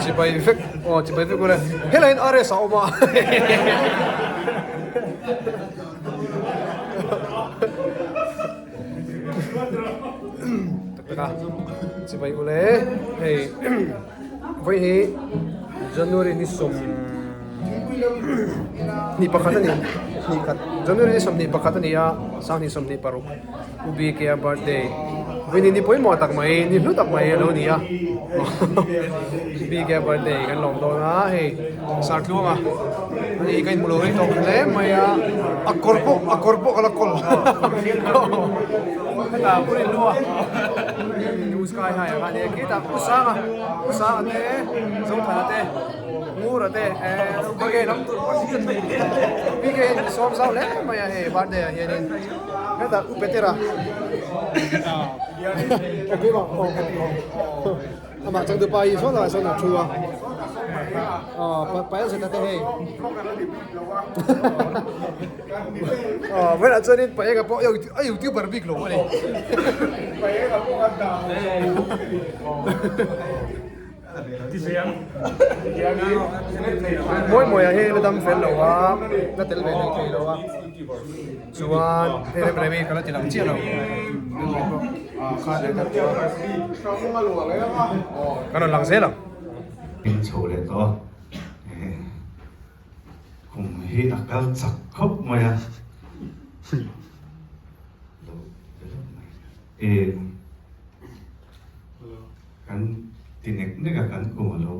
Chibai vek aw chibai vek ule helai hian RS a awm a. Tak tak a chibai ule hei vawi hi January ni 21 a ni hnih khat January ni 21 a ni a sanghnih 26 U BK a birthday vawi ni ni pawimawh tak mai ni hlu tak mai a lo ni a U BK a birthday kan lawm dawn a hei Sartluanga a ni ka inhmu lo rei tawh hle mai a a kawr pawh a kawr pawh ka la kawl hetah Pu Rinhlua U Sky High a kha nia khitah Pu Sanga Pu Sanga te Zothana te Ngura te eh BK lam tur BK hian sawm zau hle mai a hei birthday ah hianin hetah U Petera amah changtu pa hi sawn ah sawn a thu a aw pael zeta te hei aw vawiinah chuanin paenga pawh a youtuber bik lo a ni. Mawi mawi ah hian la dam fel lo a, la tel ve hlei thei lo a, chuan hei rem rem hi ka la ti lang chiah lo kan rawn lang zel ang. Ping chho leh tawh a, kum hi a kal chak khawp mai a, lo be lawk mai. Kan ti nek nek a, kan kum a lo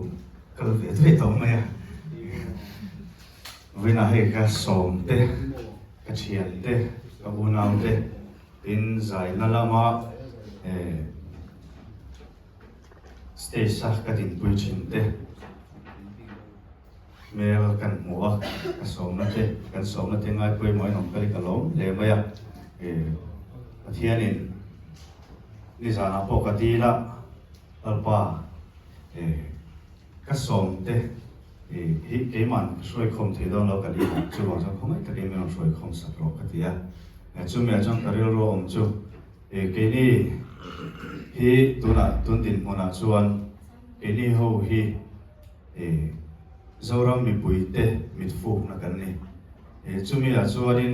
kal ve daih tawh mai a. Vawiinah hei ka sawm te, ka thian te, ka unau te tin zaina lama stage a ka dinpui thin te hmel kan hmu a, ka sawmna te, kan sawmna te ngai pawimawh in awm kal hi ka lawm hle mai a. Pathianin Nizanah pawh ka dil a, Lalpa, ka sawmte hi keiman ka hruaikhawm thei dawn lo ka dil a, chuvang chuan khawngaih takin min rawn hruaikhawm sak rawh ka ti a. Chumi ah chuan ka rilru a awm chu, keini hi tunah tun dinhmunah chuan keini ho hi Zoram mipuite mitfukna kan ni. Chumi ah chuanin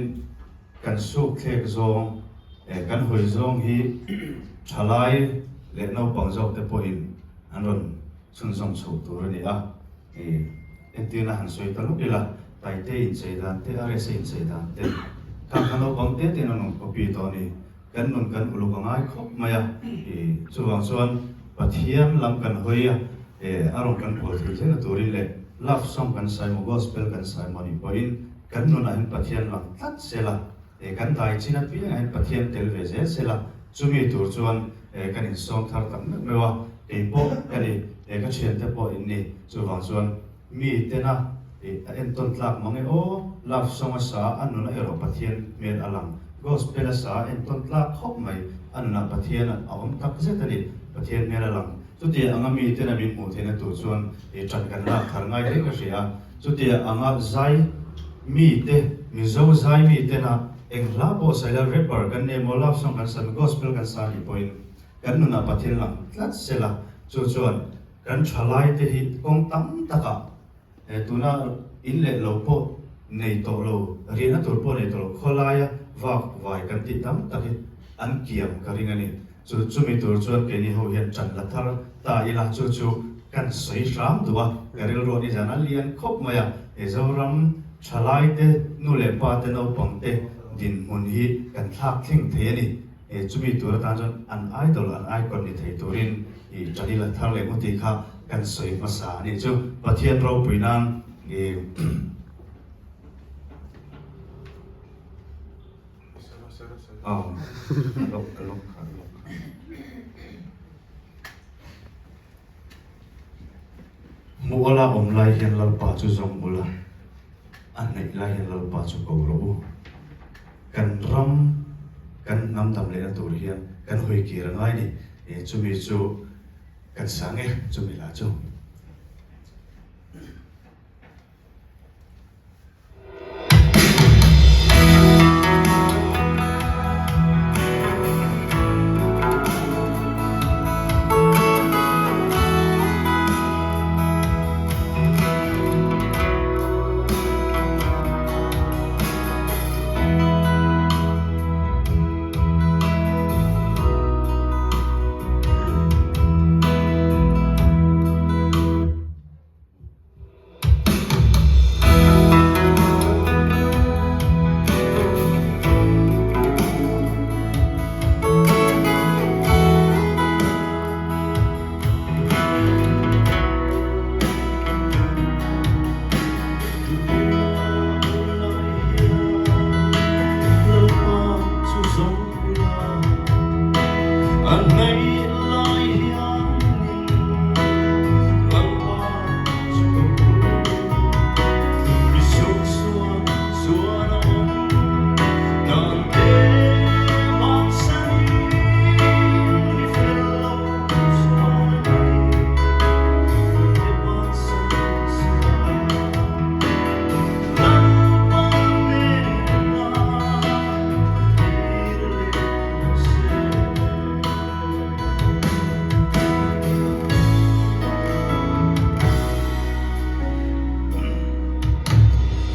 kan suk thlek zawng, kan hawi zawng hi thalai leh naupang zawk te pawhin an rawn chhunzawm chhoh tur a ni a. Entirna han sawi ta lawk ila, Taite inchei dan te, Arese inchei dan te, khang kha naupang te tein an rawn copy tawh a ni. Kan nun kan uluk a ngai khawp mai a, chuvang chuan Pathian lam kan hawi a, a rawn kan pawl thei zel a turin leh love song kan sai maw, gospel kan sai maw nih pawhin kan nunah hian Pathian lang tlat sel a, kan dai chin apiangah hian Pathian tel ve zel sel a, chumi tur chuan kan insawm thar tak meuh meuh a, kei pawh ka ni, ka thiante pawh in ni, chuvang chuan mi tena a entawn tlak mang e aw, love song a sa a nuna erawh Pathian hmel a lang, gospel a sa a entawn tlak khawp mai, a nunah Pathian a awm tak zet a ni, Pathian hmel a lang. Chutia anga mi tena min hmuh theihna tur chuan ṭan kan lak thar ngai hle ka hria a, chutia anga zai mi te, Mizo zai mi tena eng hla pawh sawi la rapper kan nei maw, love song kan sa maw, gospel kan sa nih pawhin kan nunah Pathian lang tlat sela, chu chuan Kan thalai te hi kawng tam takah tuna in leh lo pawh nei tawh lo, riahna tur pawh nei tawh lo, khawlaia vak vai kan tih tam tak hi an kiam ka ring a ni. Chu chumi tur chuan keini ho hian ṭan la thar ta ila chu chu kan sawi hram duh a, ka rilru a ni zan a lian khawp mai a, he Zoram thalai te, nu leh pa te, naupang te dinhmun hi kan thlak thleng thei a ni. He chumi tur atan chuan an idol, an icon ni thei turin i ṭanil a thar leh maw tih kha kan sawi hmasa a nih chu. Pathian ropui nan i Aw, lawk lawk kha lawk kha. Hmuh-ala awm lai hian Lalpa chu zawng ula, a hnaih lai hian Lalpa chu ko rawh u. Kan ram, kan hnam dam lehna tur hian kan hawi kir a ngai ni. Chumi chu kan sang e, chumi lah chu.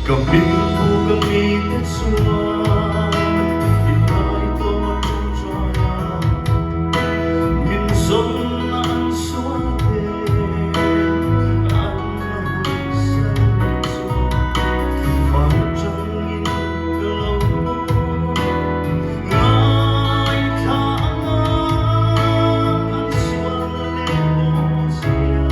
Ka hming phu ka mite chuan in ngai tawh a ṭawngṭai a, min zawnna an sual te an hawisan chuan van aṭangin ka lo ngaithla ang a, an sualna leh bawhchhia.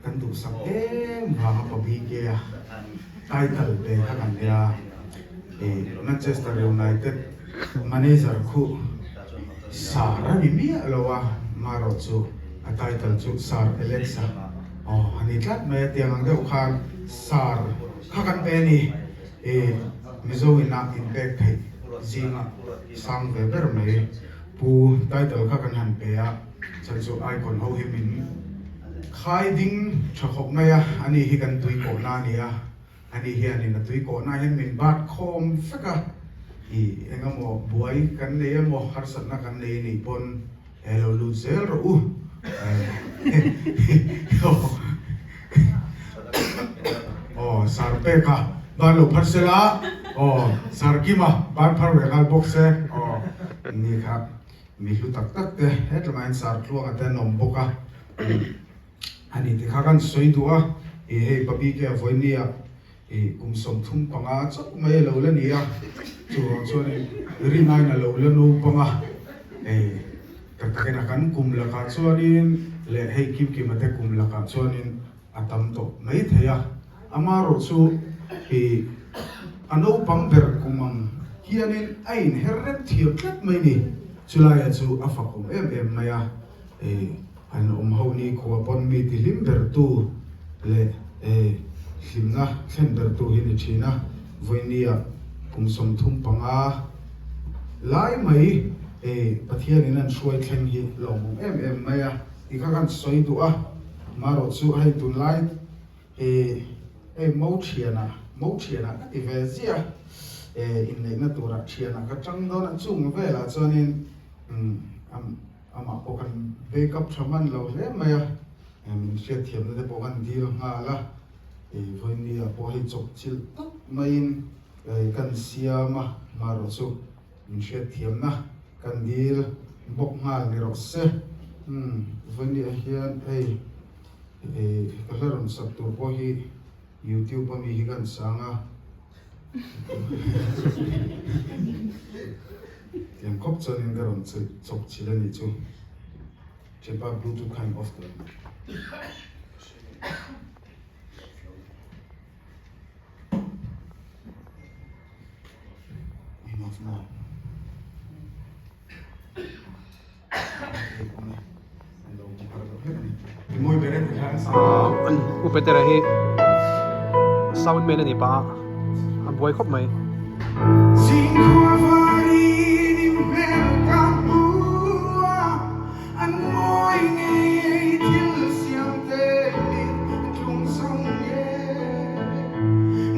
Kan duhsak em vanga Pabike a title pe kha kan nia. Manchester United manager khu Sir a ni miah lo a, marawh chu a title chu Sir Alex a aw a ni tlat mai a, tiang ang deuh khan Sir kha kan pe a ni. Mizo ina inpek theih zinga sang ve ber mai Pu title kha kan han pe a, chhan chu icon ho hi min khai ding tha khawp mai a, ani hi kan tui kawhna a ni a, ani hianin a tui kawhna hian min bat khawm vek a, i eng emaw buai kan nei emaw harsatna kan nei anih pawn he lo lut zel rawh u. Aw sar pek a ban lo phar se la aw sar kim a ban phar ve nghal bawk se aw ni kha mi hlu tak tak te hetlangah hian sar tluanga te an awm bawk a ani ti kha kan sawi duh a ih hei pabike a vawinia ih kum 35 chauh mai a lo la ni a chuvang chuan rinaiin a lo la naupang a hei tak takin a kan kum lakah chuanin leh hei kimkima te kum lakah chuanin a tam tawh mai thei a, amaherawh chu ih a naupang ber kum ang hianin a inher rem thiam tlat mai ni, chulaia chu a fakawm em em mai a, ih an awm ho ni khua pawn mi tihlim ber tu leh ih hlimna thlen ber tu hi ni thin a, vawinia kum 35 lai mai ih Pathianin an hruai thleng hi lawmawm em em mai a. Ti kha kan sawi duh a, marawh chu hei tunlai i hei mo thianah, mo thianah ka ti ve ziah a, inneihna turah thianah ka tang dawn a, chung velah chuanin amah pawh kan bake up tha hman lo hle mai a, min hriatthiamna te pawh kan dil nghal a, vawinia pawh hei chawp chilh tak maiin kan siam a, marawh chu. Min hriatthiamna kan dil bawk nghal ni rawh se. Umm vawinia hian hei ka hla rawn sak tur pawh hi YouTube a mi hi kan sang a. Tiang khawp chuanin ka rawn chawp chilh a nih chu. Thianpa bluetooth kha in off tawh em? Hei awm e, an lo hmu har deuh hlek a ni. I mawi ber e tih kha an sa a. U Petera hi sound man a ni pah a, a buai khawp mai. Zingkhua varin in hmel ka hmu a, an mawi ngei ei thil siam te min tlung zo nge.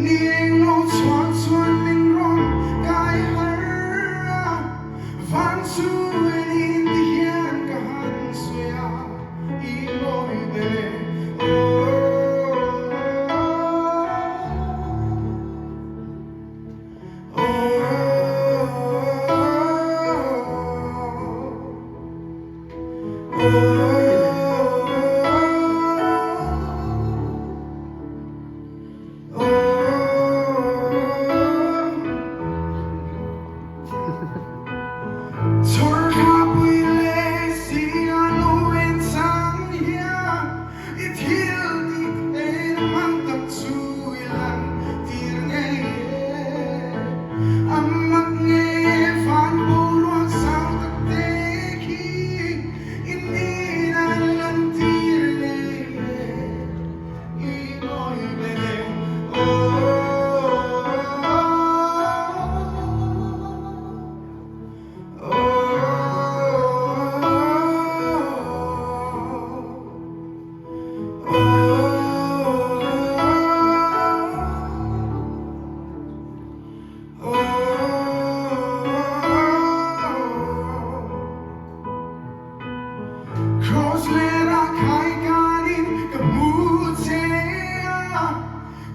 Ni eng lo chhuak chuan min rawn kai har a. Van chu enin ti hian ka han sawi a, i ngawi ber e, Oh, oh, oh, oh. Chhawrthla pui leh si a lo en chang hian i thil tih theih hmang tak chu i lan tir ngei e. A mak ngei e van boruak zau tak te khi i nin an lan tir ngei e. I ngawi ber e, Oh, oh, oh. Kraws lera khai kanin ka hmu che a,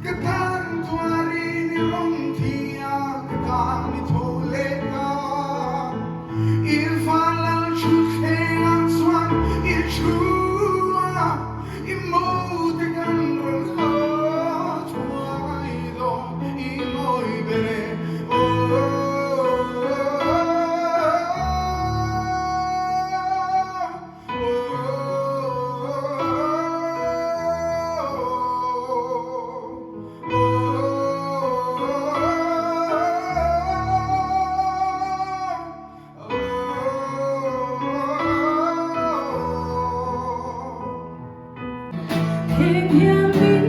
ka tan tuarin i rawn thi a, ka tan i tho leh ta. I van lal thutthleng ah chuan i thu a, i mo te kan rawn haw thuai dawn i ngawi ber e, oh. Heng hian min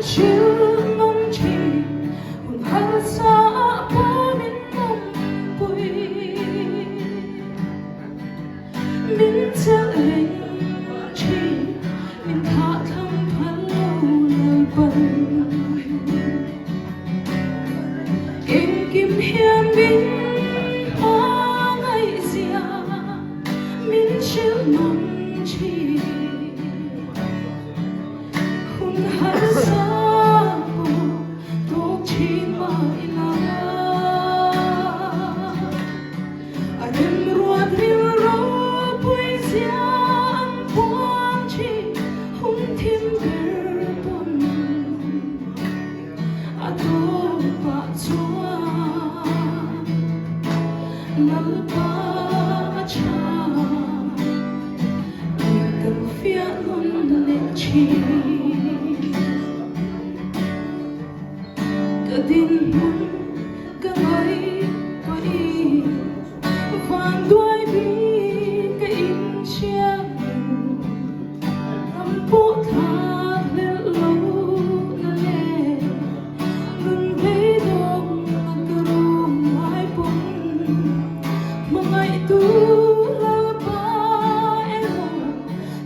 hrilh nawm thin, hun harsa ah pawh min awmpui. Min chelh reng thin, min thah tham phal lo Lalpan. Engkim hian min hmangaihzia min hrilh nawm thin. Hun harsa pawh tawk thin mah ila. A remruat rilropui zia an puang thin hun thim ber pawn a tawpah chuan Lalpa a tha tih kan fiah nawn leh thin. Ka dinhmun Ka ngaihtuah i van duai bik ka inhriat in ram pawh thlak hlelh lo na leh nun beidawng na ka rum ngai pawn hmangaihtu Lalpa erawh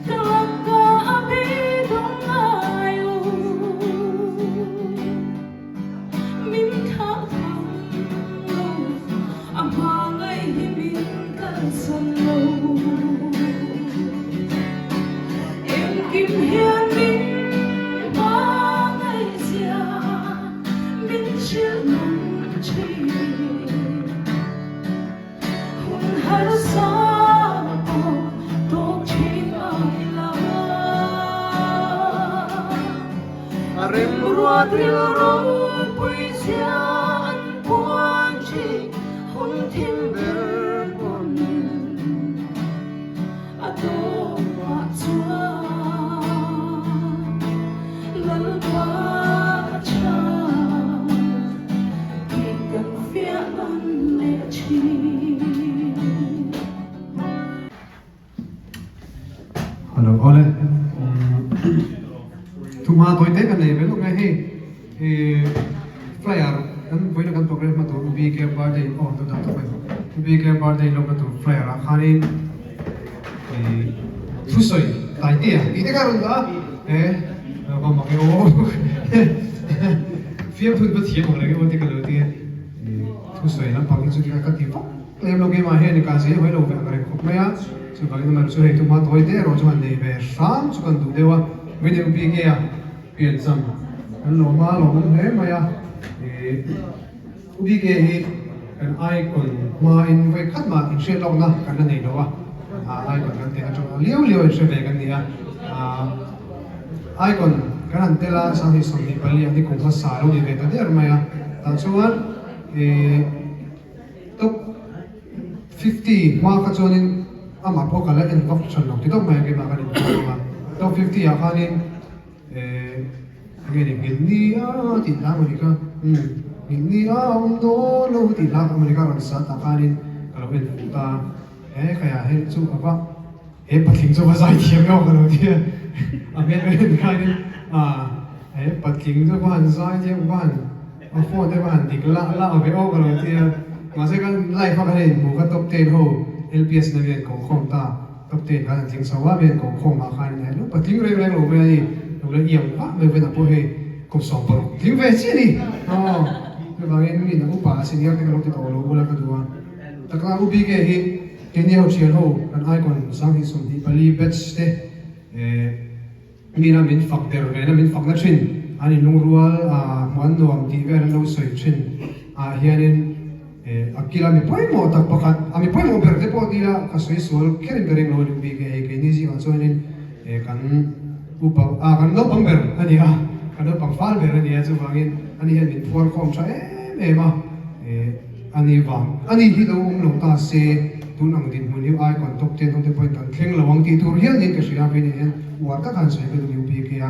ka lakah a beidawng ngai lo. Min thlah thang lo, a hma ngaih hi min kalsan lo. Engkim hian min hma ngaih zia min hrilh nawm thin. Hun harsa pawh tawk thin ai la. A remruat rilropui zia an puan thin hun thim ber pawn a tawpah chuan Lalpa a tha tih kan fiah nawn leh thin. Awle Thuma tawi te kan nei ve lawk nge hei flyer kan vawiina kan program hma tur UBK birthday aw tu dah tawp mai UBK birthday lawmna tur flyer ah khanin thusawi tai te a tih te kha a rawn dah a he va mak e aw fiamthun va thiam ang reng emaw te ka lo ti a thusawi lampang hi chu tikha ka ti vak Lem lo keimah hian i kal zel hawi lo ve ang reng khawp mai a, chuvangin amaherawh chu hei tuma tawi te erawh chu han nei ve hram chu kan duh deuh a, William PK-a piancham kan lawm a, lawmawm hle mai a, ih U BK hi kan icon hmain vawi khat mah inhriat lawkna kan la nei lo a, ah icon kan teh atanga liau liau a inhre ve kan ni a, ah icon kan han tel a 2024 ah ni kum hmasa lo ni ve ta der mai a, tah chuan ih. Top 50 hma kha chuanin amah pawh ka la en vak than lo ti tawp mai a keimah khan inhmuh ang a. Top 50 ah khanin eh enge ni nghilh ni a tih hla emaw ni kha umm nghilh ni a awm dawn lo tih hla emaw ni kha rawn sa tah khanin ka lo en fuh ta a. He khaia hei chu a va he patling chu a va zai thiam emaw ka lo ti a a hmel en khanin ah he patling chu a va han zai thiam a va han A phone te va han dik lah lah ve aw ka lo ti a, mahse kan live a kan inhmuh kha top ten ho LPS na vel ko khawm ta, top ten khan an tling chho a vel ko khawm ah khan in lo patling reng reng lo mai a ni, lo la iang vah mai ven a pawh hei kum 16 tling ve chiah a ni aw, chuvangin mi dang upa a senior te ka lo ti tawh lo bula ka duh a, takna U BK hi keini ho thian ho kan icon 2024 batch te eh. Mina min fak der ve na min fak na thin an in lungrual a hmuan nuam tih vel an lo sawi thin ah hianin a kila mi pawimawh tak pakhat a mi pawimawh ber te pawh tila ka sawi sual kher in ka ring lo a ni bik e hei keini zingah chuanin kan upa ah kan naupang ber a ni a kan naupang fal ber a ni a chuvangin ani hian min phuar khawm tha em em a. A ni vang, a ni hi lo awm lo ta se, tun ang dinhmun hi icon top ten ho te pawhin kan thleng lo ang tih tur hial niin ka hria a, vei nei hian uar tak a han sawi vel u BK a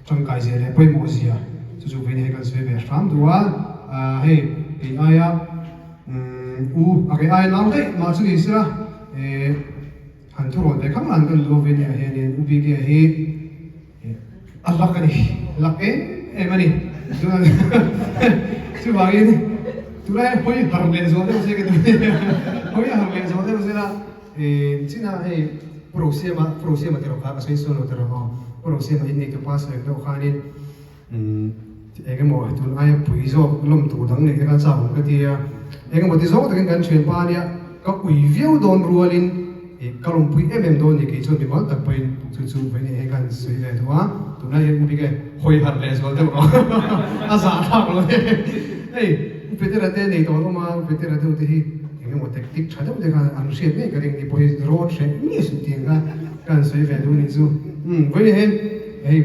tangkai zia leh pawimawh zia chu chu vei nei hi kan sawi ve hram duh a, hei kei aia u a kei aia nau daih mah chu ni sela han thurawn ve khang lan kan duh a vei nei ah hianin u BK hi A lak a ni, lak em em a ni. Chuvangin tunah hian hawi har leh zual deuh se ka ti a, hawi har leh zual deuh sela china hei Pu Rosiama, Pu Rosiama tiraw kha ka sawi sual lo tiraw aw, Pu Rosiama innei tupa sawi deuh khanin eng emaw tun aia pui zawk lawm tur dang neih te kha chak awm ka ti a, eng emaw ti zawk takin kan thianpa ania ka ui viau dawn rualin Ih, ka lawmpui em em dawn ni kei chuan mimal tak pawhin chu chu vawiin hei khan sawi ve duh a, tunlai hian u bik e hawi harh leh zual deuh rawh a zah thlak lo e. Hei u Petera te nei tawh hlawm a, u Petera deuh te hi eng emaw tactic tha deuh te khan an hriat ngei ka ring ni pawh hi rawn hreh ngei suh tih ang kha ka han sawi ve duh a nih chu. Umm, vawiin hian hei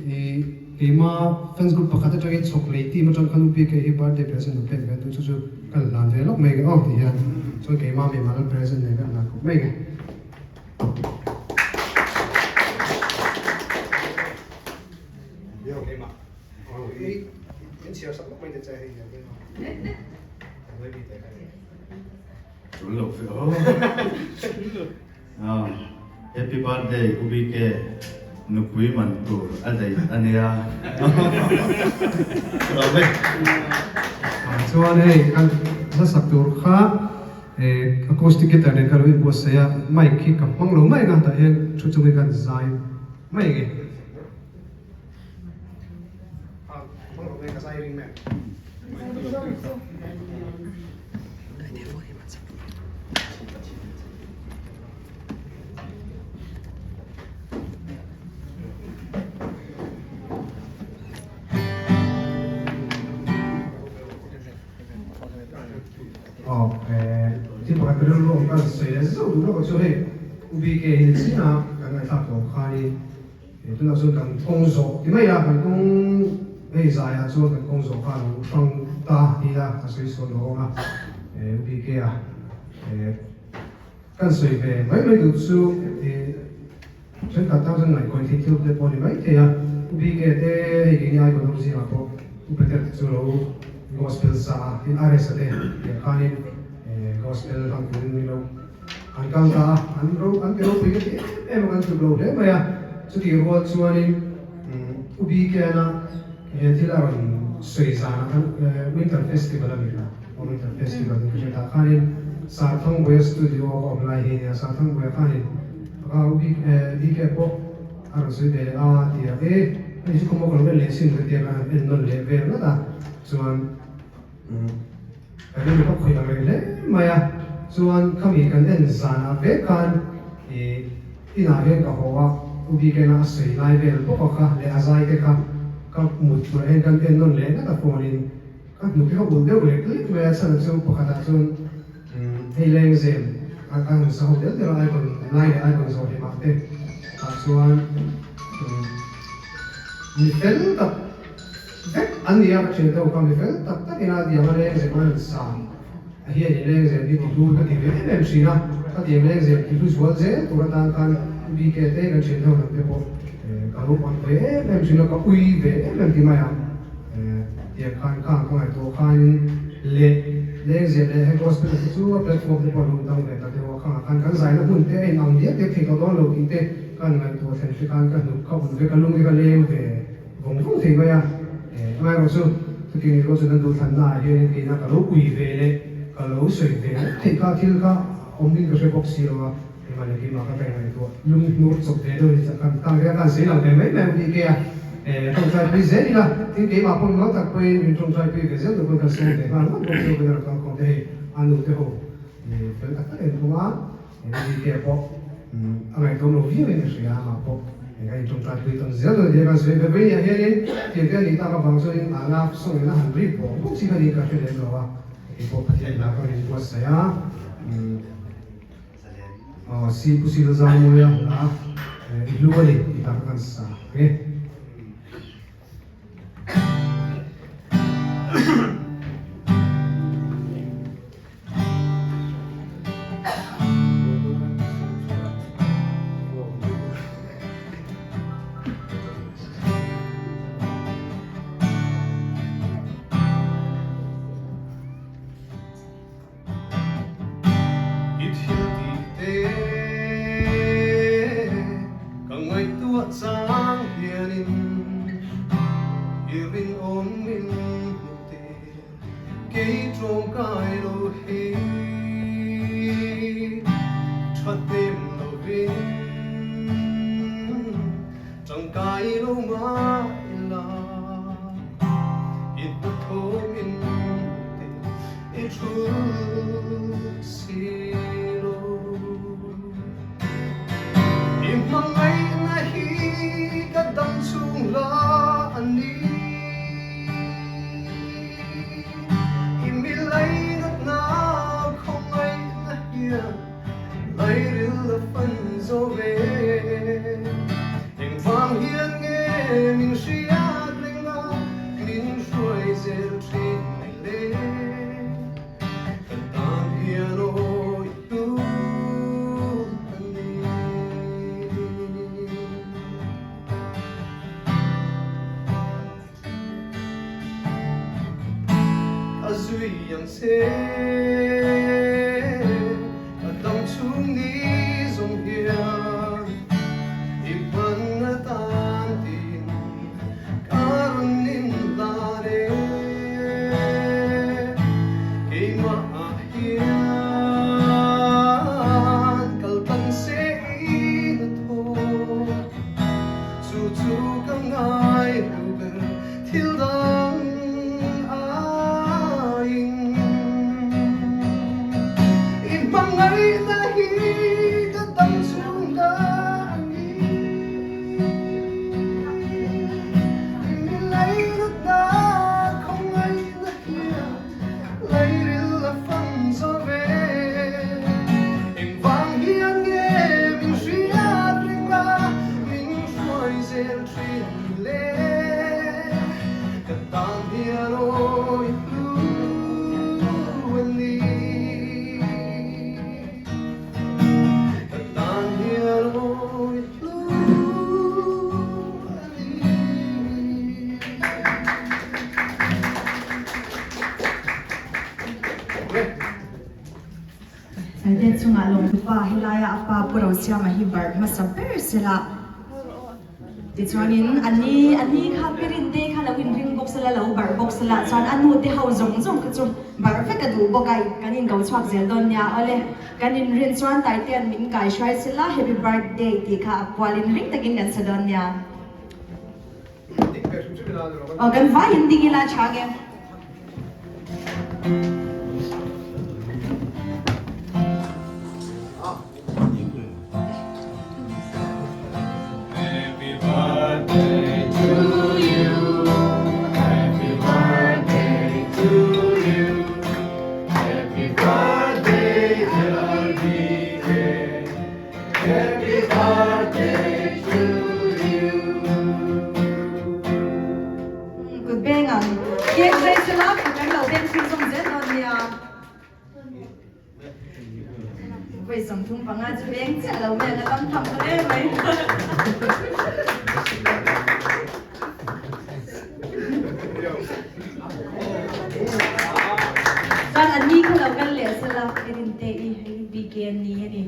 ih keima fans group pakhat atangin chhawk lei team atang khan u BK hi birthday present lo pek ve a, chu chu Kan hlan ve lawk mai nge aw ti hian chuan keimah mimal present nen kan hlan khawp mai nge. Tul lo fe aw. Happy birthday U BK nupui man tur a daih a nia. Lawm e. Chuan hei kan hlasak tur kha acoustic guitar nen khan lo inbuatsaih a, mic hi ka hmang lo mai ang a, tah hian thu chungin khan zai mai ang e. Thil pakhat rilru awm kan sawi leh zauh duh lawk chu hei U BK hi ni chin a kan ngaihthlak tawh khanin He tunah chuan kan kawng zawh ti mai a, kan kawng hei zaiah chuan kan kawng zawh kha a lo hrang ta ti a, ka sawi sawn lo awm a, UBK a kan sawi ve mai mai duh chu thenkhat tan chuan ngaihkawih theih thil te pawh a ni mai thei a, UBK te hei keini icon ho zingah pawh U Peter te chu lo gospel sa a, tin RS-a te piah khanin gospel hlang turin min lo An kal ta a, an ro an ti ropui ka ti em em a, kan tluk lo hle mai a. Chutih rual chuanin U Bikena he thil a rawn sawi zanah khan Winter Festival a ni la, Winter Festival ni ka hriat ah khanin Sarthangbuaia studio a ka awm lai hi a nia, Sarthangbuaia khanin a U Bike pawh a rawn sawi ve leh a ti a, e ani chu khawmaw ka lo en leh sin ka tia ka han en nawn leh vel ngat a, chuan Ka rilru ka khawih ang reng hle mai a, chuan khami kan en zanah vek khan ih inah hian ka haw a, U Bikena a sawi lai vel bawk a kha leh a zai te kha ka mut hmuh hian kan en nawn leh ngat a phone in ka hnuk hi ka ulh deuh lek lek mai a, chhan chu pakhatah chuan hei lengzem a ka han sa ho del del a icon lai leh icon zawh hlimah te tah chuan mi fel tak Vek an ni a, ka thian deuh kha mi fel tak tak ina tiang a lengzem an rawn sa a hian i lengzem hi tihlu ka ti ve em em thin a, ka tiang lengzem tihlu zual zel tur atan khan BK te kan thian deuh lam te pawh ka lo awt ve em em thin a, ka ui ve em em ti mai ang tiang khan khang ka ngaihtuah khanin leh lengzem leh he gospel te chu a platform te pawh a lo dang ve ta deuh a, khangah khan kan zaina hmun te a inang diak diak thei tawh dawn lo tih te ka han ngaihtuah thlen te khan ka hnuk ka un ve ka lung te ka leng ve. Vawng vawng thei mai a, amaherawh chu chutiang ni rual chuan an duhthlanna ah hianin keina ka lo ui ve leh ka lo sawi ve ngawt theih kha thil kha awm in ka hre bawk si lo a, engmah leh keimah kha ka ingaihtuah lung hnur chawp ve deuh a ni chak khan tang vel khan sawi lang ve mai mai ang tih kei a, tawngtai pui zel ila tin keimah pawh mimal tak pawhin min tawngtai pui ve zel tur pawn kan sawm ve nghal ngawt bawk chu banner kal khawm te hei a nu te ho fel tak tak in awm a. Engvike pawh a ngaihtuam lo viau in ka hria amah pawh eng a intawngtai pui tawn zel dawn ania kan sawi ve mai nia hianin tiang te a nih tak avang chuanin a lak sawng in a han rik bawk bawk chi kha niin ka hre lem lo a kei pawh Pathian hna ka rawn inbuatsaih a aw si pu Silo Zangmawia hla i hlu a ni tih tak kan sa ang e. I thil tih te ka ngaihtuah chang hianin i rinawm min hmuh tir. Kei tawngkai lo hi thathnem lovin tangkai lo mah ila i hnathawmin te i thul si lo. I hmangaihna hi ka dam chhung hla a ni. I mi lainatna khawngaihna hian lairil a fan zo ve. Engvang hian nge min hriat reng a, min hruai zel thin mai le? Kan tan hian awi hlu a ni. Ka zui ang che, ka dam chhung ni zawng hian i hman atan tin ka rawn inhlan e. Keimah ah hian kal tan se i hnathawh. Chu chu ka ngai lo ber thil dang aiin. I hmangaihna hi ka dam chhung la a ni. I mi leihnatna khawngaihna hian Lairil a fan zo ve. Engvang hian nge min hriat reng a, min hruai zel thin le. Ka tan hian awi hlu a ni. Ka tan hian awi hlu a ni. Saite chungah lawng pa helaia a pa Pu Rosiama hi barh hmasa ber sela. Tichuanin a ni a ni kha Pirinte kha lo inring bawk sela, lo barh bawk sela chuan a nu te ho zawng zawng kha chu barh vek a duh bawk a, kan inko chhuak zel dawn nia. Awle, kan inrin chuan Taitea'n min kaihruai sela, Happy Birthday tih kha a pualin ring takin kan sa dawn nia. Aw kan vaiin ding ila chhang e. Happy birthday to you. Happy birthday to you. Happy birthday dear BK. Happy birthday to you. Kut beng ang cake zai sela kut kan lo beng chhunzawm zel dawn nia. Vawi 35 chu beng chiah lo mai ang a tam tham ta hle mai. Chuan a ni kha lo kal leh sela Rinteii hei BK a ni a ni.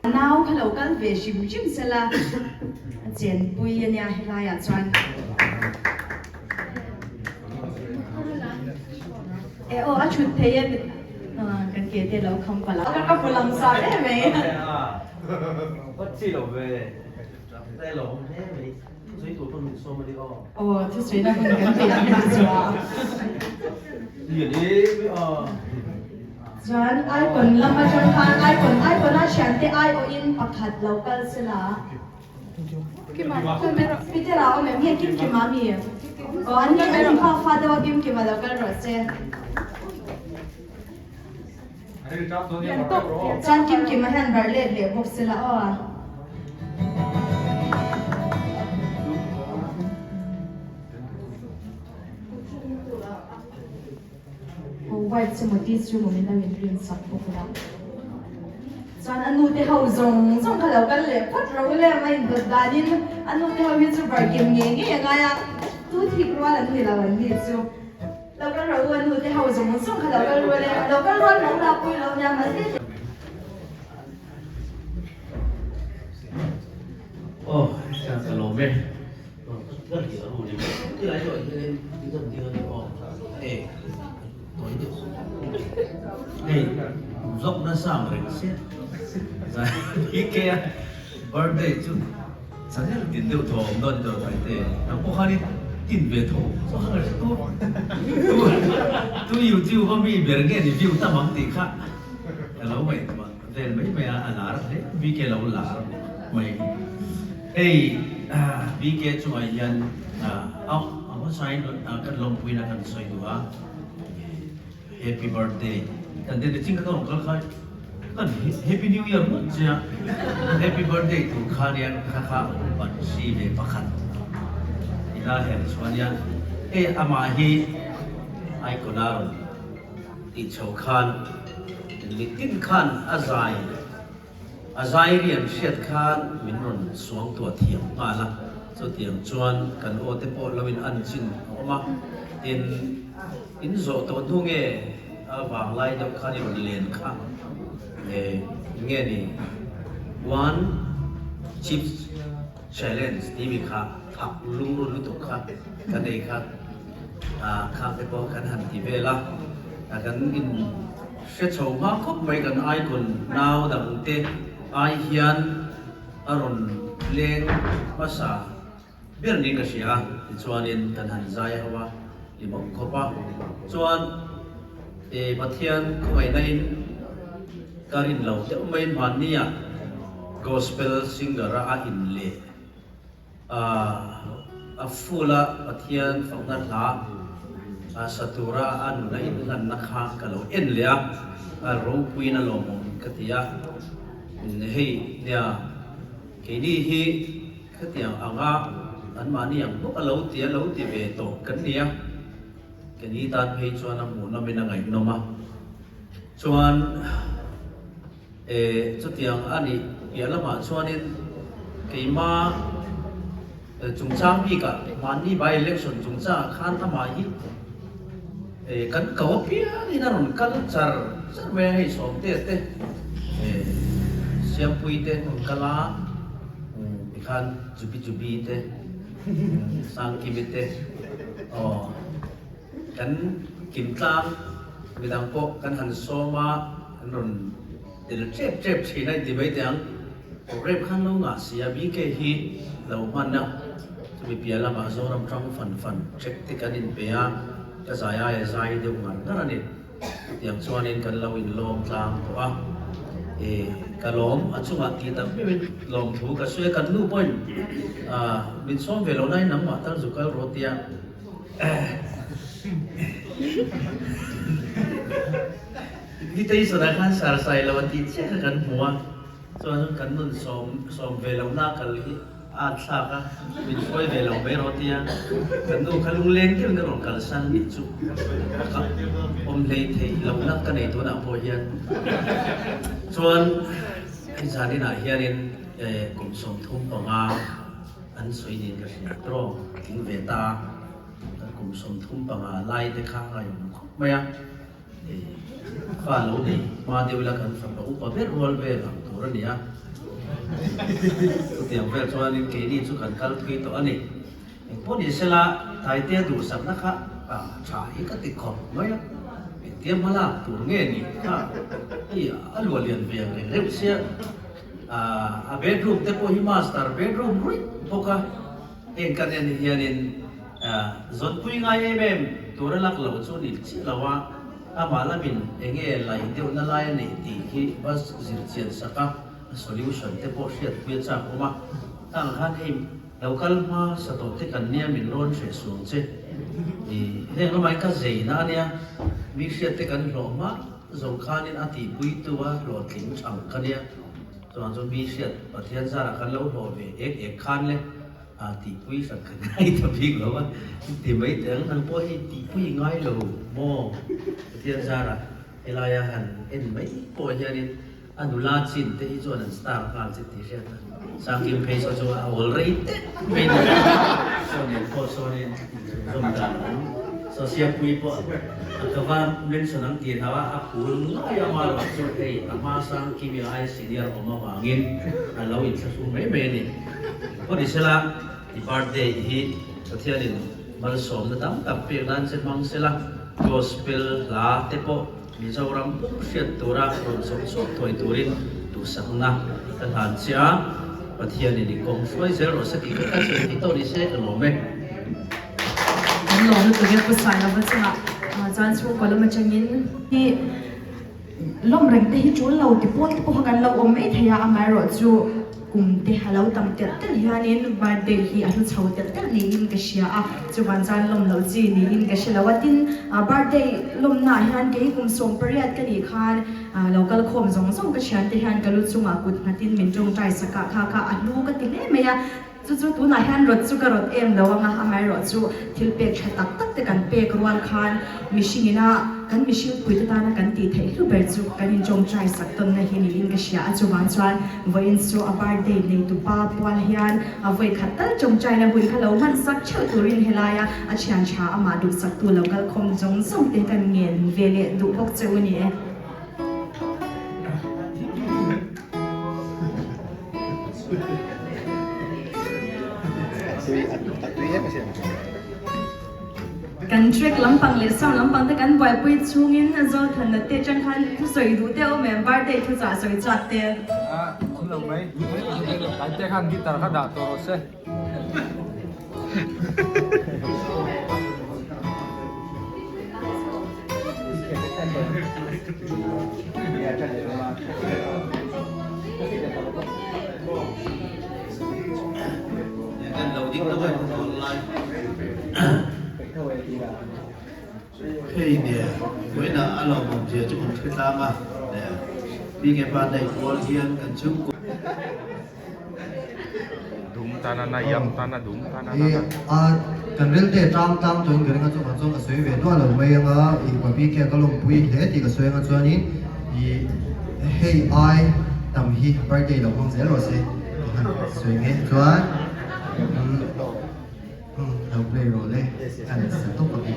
A nau kha lo kal ve hrim hrim sela a chenpui a nia helaiah chuan. E aw a thut thei e kan ke te lo kham palh a. Ka hmu lang zar em mai. Aw thusawi na hun kan pe ang hi chu a. Chuan icon lam atang khan icon icon a thiante aiawhin pakhat lo kal sela. Peter a awm em nge Kim Kima mi? Aw an ni an fa fa deuh a Kim Kima lo kal rawh se. Chuan Kim Kima hian barh let leh bawk sela aw. Aw white chu maw tih chu maw min lo in rin sak bawk la. Chuan a nu te ho zawng zawng kha lo kal leh phawt ro le a in dawt danin a nu te ho hi chu bar kem ngei ngei a ngai a, tu thik rual an ni lo an ni chu. Lo kal ro u a nu te ho zawng zawng kha lo kal rual e, lo kal rual lo la pui lo nia mal hle. Aw ka lawm e. Hei vlog nasa ang reng sia zai BK a birthday chu channel tin deuh thaw awm dawn ni tawh Taite nang pawh khan i tin ve tho tu tu youtube a mi ber nge ni view tam ang tih kha ka lo ngaihtuah vel mai mai a a lar hle BK lo lar mai. Hei BK chungah hian a hmasain kan lawmpuina kan sawi duh a, Happy Birthday kan ti nichin ka rawn kal kha kan Happy New Year ngawt che a, Happy Birthday tur khan hian kha kha ban hri ve pakhat ila her chuan hian hei amah hi icon a rawn tih chho khan mitin khan a zai. A zai rian hriat khan min rawn suang tuah thiam nghal a, chutiang chuan kan aw te pawh lo in an chin a awm a, tin, in zawh tawh hnu nge a vanglai deuh khan i rawn len kha e nge ni one chips challenge tih mi kha thak lungrun lutuk kha ka nei kha khang te pawh kan han ti vel a, kan in. Hre chho hma khawp mai kan icon nau dang te ai hian a rawn leng hmasa ber niin ka hria a, tichuanin kan han zai ho a ni bawk khawp a, chuan e Pathian khawngaihna in ka rin lo deuh maiin hmannia gospel singer a a in leh a a full a Pathian fakna hla a sa tura a nuna inhlanna kha ka lo en leh a, a ropuiin a lawmawm ka ti a, hei nia keini hi khatiang anga anmahni ang bawk a lo ti a lo ti ve tawh kan ni a, keini tan phei chuan a hmuhnawmin a ngaihnawm a, chuan. E, chutiang a nih piah lamah chuanin keima chungchang bikah mahni by election chungchangah khan amah hi e kan ko apiangin a rawn kal char char mai a, hei Sawmtea te e Siampuii te rawn kal a. Tikhan Jubi Jubi te, Sangkimi te, aw kan kimtlang midang pawh kan han sawm a, an rawn tel tep tep thin a inti mai teh ang. Program khan lo ngah si a, BK hi lo hman a, chumi piah lamah Zoram tang fan fan check te kan inpe a, ka zai aia zai deuh ngar ngar a ni. Chutiang chuanin kan lo inlawm tlang tawh a, e ka lawm a chungah tih tak meuhin lawmthu ka sawi a, kan nu pawhin min sawm ve lo nain nangmah tal zu kal rawh tia invitation ah khan sar sai lo a tih chiah kha kan hmu a, chuan kan nun sawm ve lohna kal hi A thlak a, min hruai ve lo mai rawh tia kan nu kha lungleng deuhin ka rawn kalsan nih chu ka awm hlei theih lohna ka nei tunah pawh hian chuan hei zaninah hianin kum 35 an sawi niin ka hria tawh tling ve ta a, kum 35 lai te kha a ngaihawm khawp mai a. Fa lo nei hma deuh ila kan fapa upa ber rual vel ang tur a ni a. Chutiang vel chuanin keini chu kan kal thui tawh a ni. Engpawh ni sela Taitea duhsakna kha tha hi ka ti khawp mai a. Engtia hma lak tur nge ni kha hei a luah lian ve ang reng reuh sia. A bedroom te pawh hi master bedroom ruih bawk a. Heng kan en hianin Zawnpui ngai em em tur a lak lo chu ni chiah lo a, amah lamin enge laih deuhna lai a neih tih hi bus zir chian sak a, a solution te pawh hriatpui a chak awm a. Tang khan hei lo kal hma sa tawh te kan nia min rawn hreh suang che. I heng lamah hian ka zeina a nia, mi hriat te kan hlawh hma zawng khanin a tihpuitu a hlawhtling thang ka nia. Chuan chu mi hriat Pathian zarah kan lo hlawh ve ek ek khan le. A tihpui hran kha ngai ta bik lo a, ti mai teh ang, nang pawh hei tihpui i ngai lo maw? Pathian zarah helaia han en mai pawh hianin a nula chin te hi chuan an star nghal che tih hriat a, Sangkim phei saw chu a awl rei teh mai ni saw nen pawh sawnin inchhunzawm dan ang saw Siampui pawh a ka va mention ang tih hlau a, a phul ngai a amaherawh chu hei a hma Sangkimi ai senior awm avangin a lo inthlahrung mai mai a ni. Aw ni sela, i birthday hi Pathianin malsawmna tam tak pek nan che hmang sela, Gospel hla te pawh Mizoram pum hriat tura rawn zawk chhuak thuai turin duhsakna ka hlan che a, Pathianin i kawng hruai zel rawh se tih kha ka sawi thei tawh ni se ka lawm e. Kan lawm lutuk e Pu Sailova chungah chuan chhungkaw lam atangin hi lawm reng te hi tul lo ti pawl te pawh kha kan lo awm mai thei a, amaherawhchu kum te a lo tam telh telh hianin birthday hi a hlu chho telh telh niin ka hria a, chuvan chuan lawm loh chi niin ka hre lo a, tin birthday lawmnaah hian kei kum 18 ka nih khan lo kal khawm zawng zawng ka thiante hian ka lu chungah kut nghatin min tawngtai sak a, kha kha a hlu ka ti hle mai a. Chu chu tunah hian rawt chu ka rawt em lo ang a, amaherawhchu thil pek tha tak tak te kan pek rual khan mihring ina kan mihring puite tana kan tih theih hlu ber chu kan intawngtai sak tawnna hi niin ka hria a, chuvang chuan vawiin chu a birthday neitu pa pual hian a vawi khat tal tawngtaina hun kha lo hman sak theuh turin helaia a thian tha amah duhsaktu lo kalkhawm zawng zawng te kan ngen ve leh duh bawk che u ni e. Kan track lampang leh sound lampang te kan buaipui chungin Zothanna te atang khan thu sawi duh te awm em birthday thu chah sawi chak te. Awm lo mai. Taite khan guitar kha dah tawh rawh se. Hei nge vawiinah a lawmawm zia chu kan hre tlang a, mi nge pa daih kual hian kan chhungkua. Dum tana na yam tana dum tana na na. A kan rilte tang tlang tawhin ka ring a chuvang chuan ka sawi ve duah lo mai anga i babi ke ka lawmpui hle tih ka sawi anga chuanin i hei ai tam hi birthday lo hmang zel rawh se ka han sawi nge chuan umm lo play rawh le kan sa tawp ang e.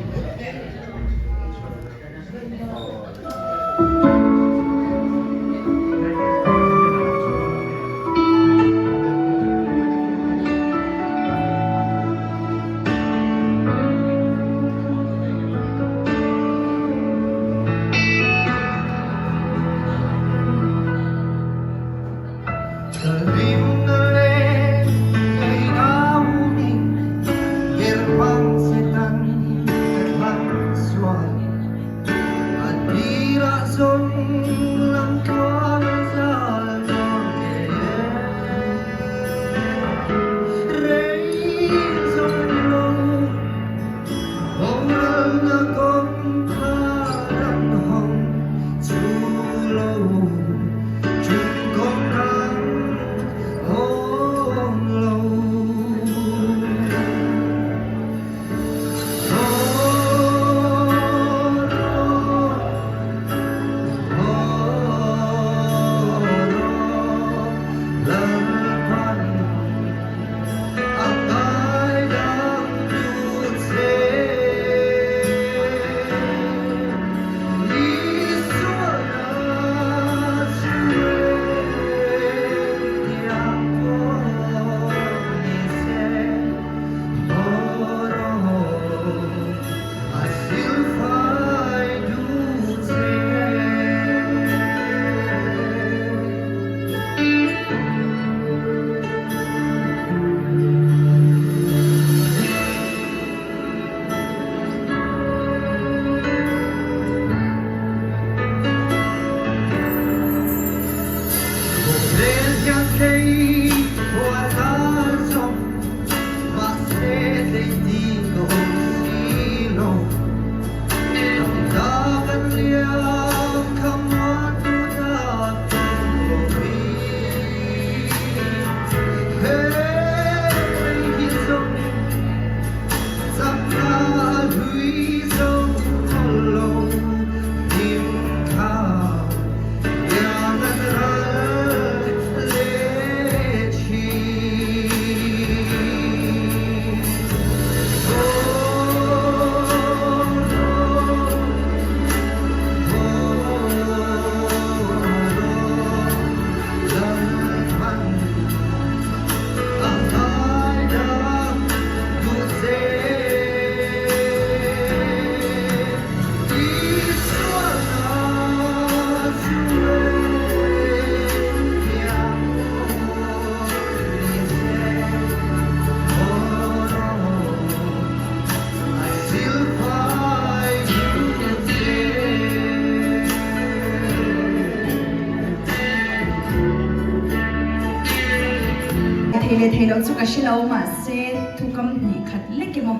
theih leh theih loh chu ka hre lo mahse thukam hnih khat lek emaw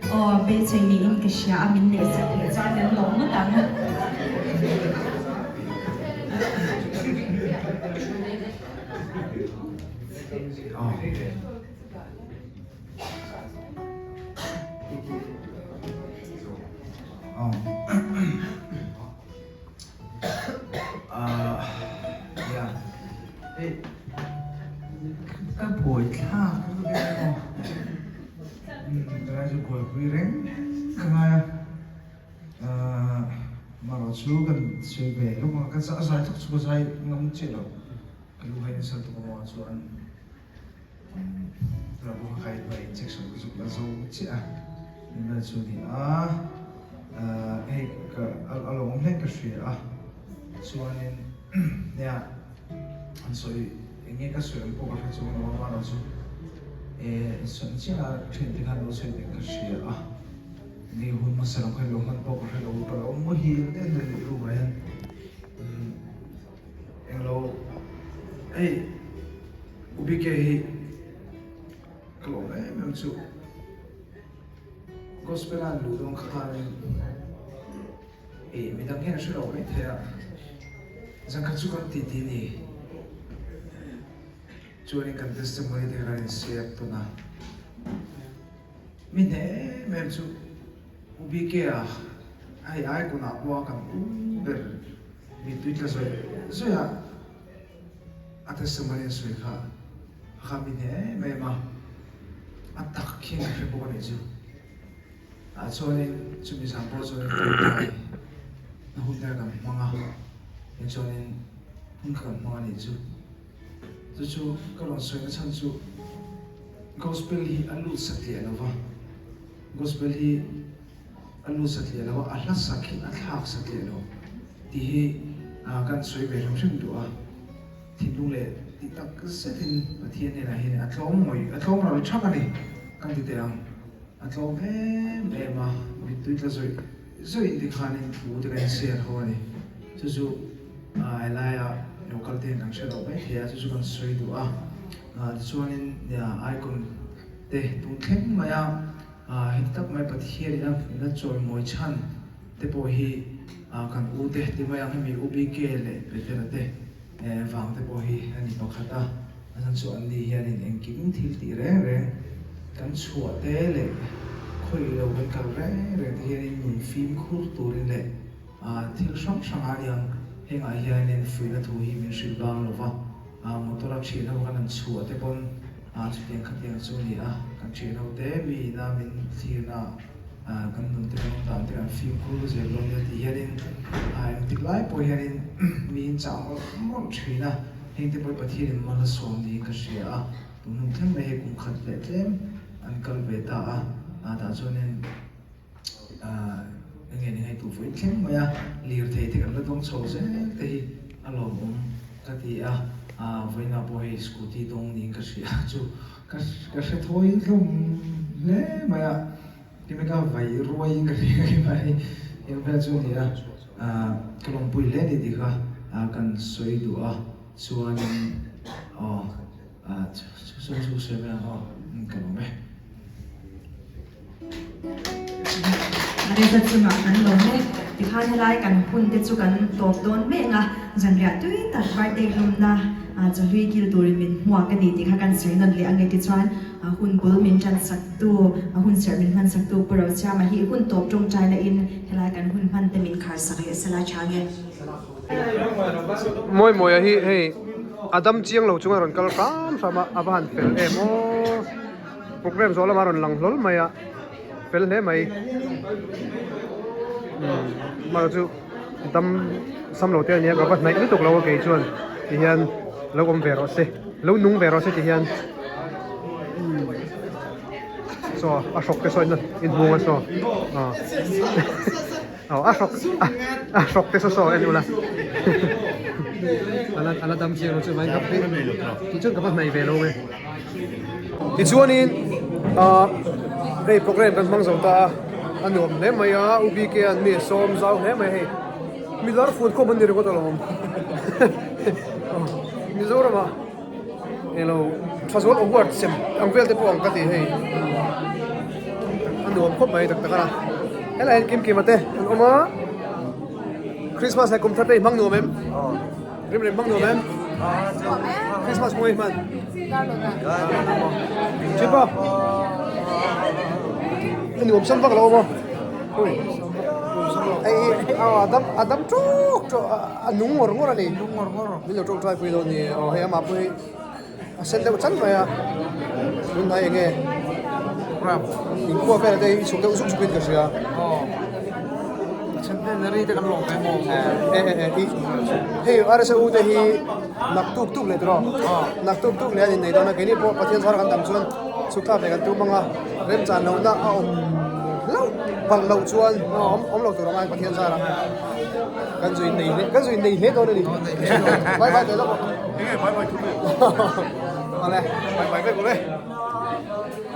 aw beisei niin ka hria a min neih sak theih chuan kan lawm ngawt ang. Ka buai thlak lutuk em aw. Tunlai chu buaipui reng ka ngai a. Marawh chu kan sawi ve lawk ang a, ka zai tawk chu ka zai ngam chiah lo. Ka lu hain sal tuk amaw chuan tunah pawh ka kai hnuai injection ka zuk la zo chiah a. Email chu a ni a, hei ka a lo awm hlek ka hria a, chuanin nia an sawi eng nge ka sawi ang pawh ka hre chuang lo a, amaherawh chu eh sawi chiah a thian te khan lo sawi deuh ka hria a, eng nge hun hmasa lam kha i lo hman pawh ka hre lo, ka lo muhil daih a ni room ah hian englo hei U BK hi ka lawm em em chu. Gospel a luh dawn khanin ih midang hian hre lo mai thei a, zan khat chu kan titi ni chuanin kan testimony te kan insiam tawn a, mi hne em em chu U BK-a hei icon ah pawh a kan u ber mittui tla zawih zawih a a testimony a sawi kha a kha mi hne em em a, a tak hian ka hre bawk a nih chu. Ah chuanin chumi zan pawh chuanin tawngtai na hun vel kan hmang a, tin chuanin hun kha kan hmang a nih chu. Chu chu ka rawn sawi na chhan chu Gospel hi a lut satliah lo va, Gospel hi a lut satliah lo a, a hla sak hi a thlak satliah lo tih hi kan sawi ve hrim hrim duh a. Thinlung leh tih tak zetin Pathian hnenah hian a tlawm ngawih, a tlawm ral thak a ni kan ti teh ang. A tlawm em em a, mittui tla zawih zawih te khanin thu te kan inshare ho a ni. Chu chu helaia local te hian kan hre loh mai thei a, chu chu kan sawi duh a. Tichuanin icon te tun thleng mai a, heti tak mai Pathian ina ina chawimawi chhan te pawh hi kan u te ti mai ang hemi U BK leh Petera te vang te pawh hi a ni pakhat a, a chhan chu an ni hianin engkim thil tih reng reng kan chhuah te leh khawih lo kan kal reng reng te hianin nun fimkhur turin leh thil hrang hrang a niang hengah hianin fuihna thu hi min hrilh bang lo va, motor a thian ho kan han chhuah te pawn chutiang khatiang chu a ni a, kan thian ho te mi ina min thlirna Kan nun te kan awm dan te kan fimkhur zel dawn nia tih hianin engtik lai pawh hianin miin chah mawlh mawlh thin a, heng te pawh hi Pathianin mal a sawm niin ka hria a, tun hun thleng mai hei kum khat leh tlem an kal ve ta a, tah chuanin eng nge ni ngaihtuah vawiin thleng mai a, lirthei te kan la dawng chho zel te hi a lawmawm ka ti a, vawiinah pawh hei scooty dawng niin ka hria chu. Ka hre thawi hlawm hle mai a, kima ka vai ruaiin ka hria kima hi eng vel chu a ni a, ka lawmpui hle ni tih kha kan sawi duh a, chuanin aw chu chu chu sawi mai ang aw ka lawm e. Mareza chungah kan lawm e. Tikhan helai kan hun te chu kan tawp dawn mek a, zanriah tui tak birthday hlawmna chawhlui kil turin min hmuak a ni tih kha kan sawi nawn leh ang e. Tichuan hun bul min tan sak tu, hun serh min hman sak tu Pu Rosiama hi hun tawp tawngtai na in helai kan hun hman te min khar sak leh sela chang e. Mawi mawia hi hei a dam chiang lo chunga rawn kal hram hram a, a va han fel em aw. Program zawh lamah a rawn lang hlawl mai a, fel hle mai. Umm mahse chu dam sam lo te a nia ka va hnaih lutuk lo a kei chuan ti hian lo awm ve rawh se lo nung ve rawh se ti hian umm saw a hrawk te saw in inhmung a saw aw aw a hrawk a hrawk te saw saw en ula ala ala dam chiang lo chu mai ka tih chuan ka va hnaih ve lo e. Tichuanin ahh hei program kan hmang zo ta a, a nuam hle mai a, U BK an mi a sawm zau hle mai hei, mi lar fun khawm an ni ringawt alawm Mizoram ah englo Thazual award sem ang vel te pawh ang ka ti hei a nuam khawp mai tak tak a helai hian kim kima te an awm a Christmas leh kum thar te i hmang nuam em rim rem hmang nuam em Christmas mawi hman Chipa a nuam sam vak lo awm a hui hei a dam a dam ṭawk ṭawk a nung ngawr ngawr a ni min lo ṭawngṭai pui dawn ni aw hei amah pawh hi A sen deuh chan mai a, tunhnai eng nge inkhua vel te hi chhuk deuh zuk zuk in ka hria. Hei RSA u te hi nak tuk tuk leh tawh nak tuk tuk leh an innei dawn a keini pawh Pathian zara kan tam chuan chhuk thlak ve kan tum ang a remchan lohna a awm hlauh palh loh chuan awm lo tur ang a Pathian zara kan zu innei hle kan zu innei hle dawn a ni bye bye teh lawk. Enge bye bye thu ve. Ale, bye bye vek ule.